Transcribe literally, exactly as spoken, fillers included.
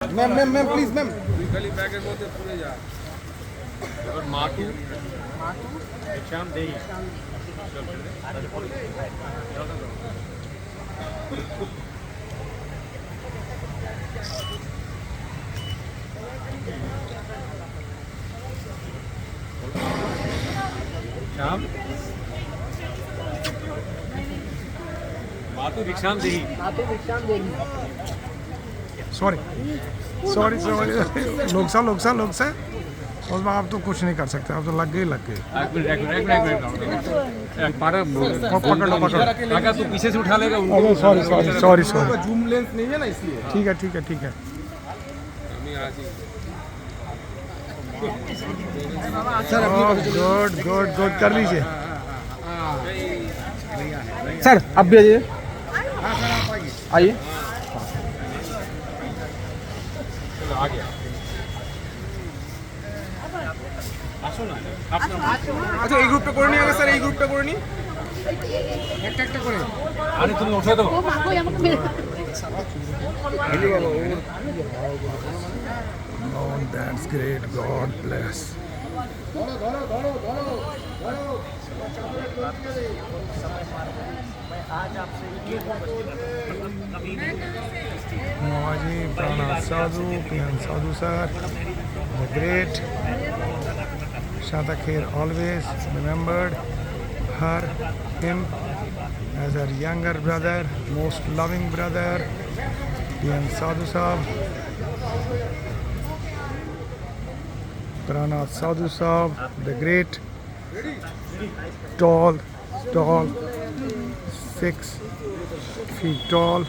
Ma'am, ma'am, ma'am, please, ma'am. Shyam. मातु भिक्षां देहि। Sorry, sorry, sorry. लोग सा, लोग सा, लोग सा। उसमें आप तो कुछ नहीं कर सकते, आप तो लग गए, लग गए। एक मिनट, एक मिनट, एक मिनट, एक मिनट। एक बार पकड़ लो, पकड़। अगर तू पीछे से उठा लेगा, उनको अरे, sorry, sorry, sorry, sorry. Zoom lens नहीं है ना, इसलिए। ठीक है, ठीक है, ठीक है। गुड, गुड, गुड, कर लीजिए। सर, आप भी आइए। आइए। আচ্ছা, এই গ্রুপটা করে নিই আগে, স্যার, এই গ্রুপটা করে নিই। একটা একটা করে। আরে, তুমি উঠে তো। ও মা গো, আমাকে মেরে Oh, that's great. God bless. Maji Pranath Sadhu, P N Sadhu sir, the great. Shata Kher always remembered her, him as her younger brother, most loving brother, P N Sadhu Saab. Pranath Sadhu Saab, the great, tall, tall, six feet tall.